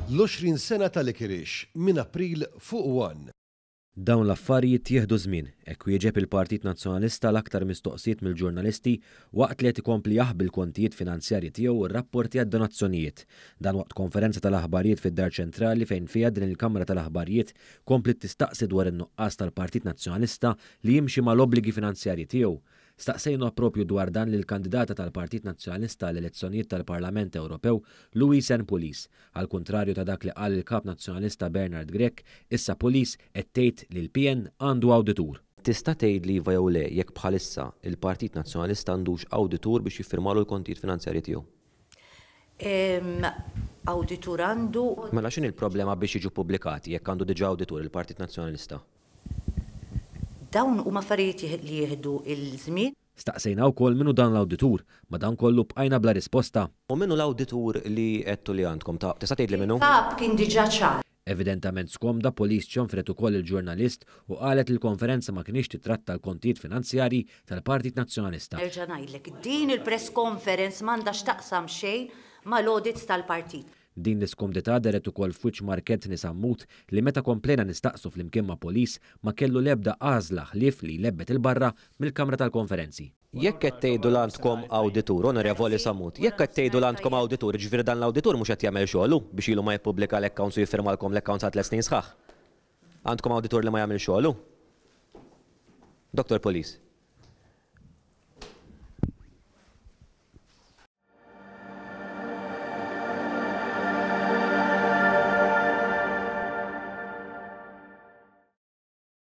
L-20 sena ta' Licorice minn April fuq One. Dawn l-affarijiet jieħdu żmien, hekk wieġeb il-Partit Nazzjonalista għal aktar mistoqsijiet mill-ġurnalisti waqt li qed ikompli jaħbi l-kontijiet finanzjarji tiegħu u r-rapporti għad-donazzjonijiet. Dan waqt konferenza tal-aħbarijiet fid-Dar Ċentrali fejn fiha din il-Kamra tal-Aħbarijiet kompliet tistaqsi dwar in-nuqqas tal-Partit Nazzjonalista li jimxi mal-obbligi finanzjarji tiegħu. Staqsejna proprju dwar dan lill-kandidata tal-Partit Nazzjonalista għall-elezzjonijiet tal-Parlament Ewropew, Louise Ann Pulis. Għall-kuntrarju ta' dak li qal il-Kap Nazzjonalista Bernard Grech, issa Pulis qed tgħid li l-PN għandu awditur. Tista' tgħidli iva jew le jekk bħalissa il-Partit Nazzjonalista għandux awditur biex jiffirmalu l-kontijiet finanzjarji tiegħu? Awditur għandu. Mela x'inhi l-problema biex jiġu ppubblikati jekk għandu diġà awditur il-Partit Nazzjonalista? Dawn huma affarijiet li jieħdu l-żmien. Staqsejna wkoll min hu dan l-awditur, madankollu bqajna bla risposta. U min hu l-awditur li għedtu li għandkom? Ta' tista' tgħidli min hu? Il-Kap kien diġà ċar. Evidentament skomda, Police ċanfret ukoll il-ġurnalist u qalet li l-konferenza ma kinitx titratta l-kontijiet finanzjarji tal-Partit Nazzjonalista. Nerġa' ngħidlek, din il-press conference m'għandha x'taqsam xejn mal-audits tal-partit. Din l-iskumdità dehret ukoll f'wiċċ Mark Anthony Sammut li meta komplejna nistaqsu flimkien ma' Police ma kellu l-ebda għażla ħlief li jlebbet 'il barra mill-kamra tal-konferenzi. Jekk qed tgħidu l għandkom awditur, Onorevoli Sammut, jekk qed tgħidu l għandkom awditur, jiġifieri dan l-awditur mhux qed jagħmel xogħlu biex ilu ma jippubblika l-accounts u jiffirmalkom l-accounts għal tliet snin sħaħ? Għandkom awditur li ma jagħmilx xogħlu? Dottor Police.